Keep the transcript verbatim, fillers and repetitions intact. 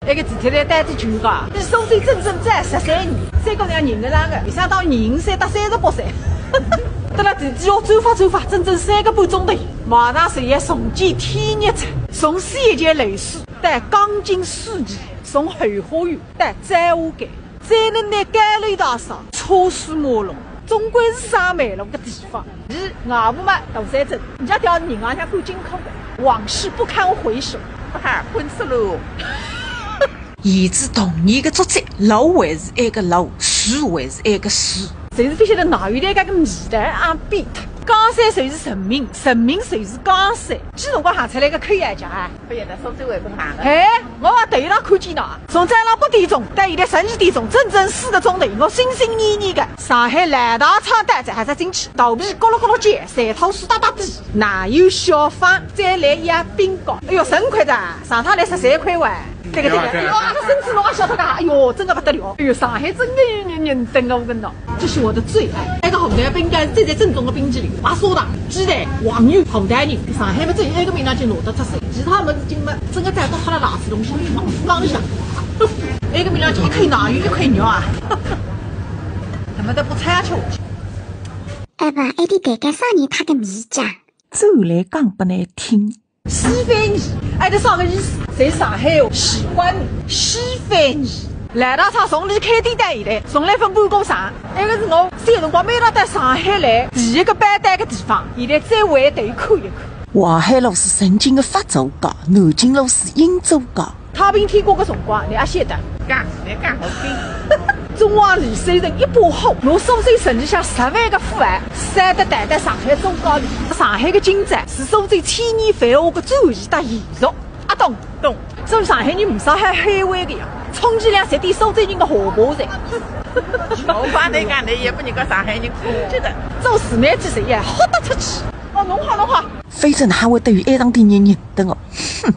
埃个地铁站到底多远啊？比苏州整整早十三年，三个两人个浪个，没想到人侪到三十八岁。得了地铁哦，走法走法，整整三个半钟头，马上就要重见天日哉。从四叶桥楼梯到江景书记，从后花园到摘花间，再能拿高楼大厦车水马龙，总归是上班路个地方。 咦，外婆嘛，大山镇，人家叫人啊，像赶紧哭的，往事不堪回首。哈哈，滚死喽！沿着童年个足迹，路还是埃个路，树还是埃个树。就是勿晓得哪有点介个味道啊，变脱。江山就是人民，人民就是江山。几辰光行出来个科学家啊？科学家苏州还勿行了。哎，我也头一趟看见呢。从早浪八点钟到现在十二点钟，整整四个钟头，我心心念念个。上海老大昌到哉，还是进去，肚皮咕噜咕噜叫，馋吐水嗒嗒滴。 奶油小方，再来一样冰糕。哎哟，十五块的，上趟来十三块哇。对个对个，哎哟，阿拉孙子侬也晓得个，哎哟，真个勿得了。哎哟，上海真个有人认得我跟侬。这是我的最爱，那个红糖冰糕是最最正宗的冰淇淋，白砂糖、鸡蛋、黄油、红糖泥，上海么只有埃个名堂就拿得出手，其他么事情么真个再到好了垃圾东西，放一下。埃个名堂就一块奶油一块肉啊，那么都不拆下去。 阿爸，埃点蛋糕啥人他个米家？走来讲拨侬听。西番泥，哎，搿啥个意思？侪是上海话，喜欢你。西番泥。老大昌从伊开店到现在，从来勿搬过场。埃个是我小辰光每趟到上海来，第一个拜到个地方，现在再回头看一看。淮海路是曾经的法租界，南京路是英租界。 太平天国个辰光，侬阿晓得？讲，侬讲好听。中华里虽然一把火，拿苏州城里向十万个富豪，杀得逃到上海租界里。上海个今朝是苏州千年繁华个转移搭延续。阿懂？懂。所以上海人没啥好后悔个呀，充其量赚点苏州人个荷包噻。我帮侬讲，侬也拨人家上海人控制的。做自媒体是也豁得出去。哦，侬好，侬好。反正还会得有埃当点人认得我，哼。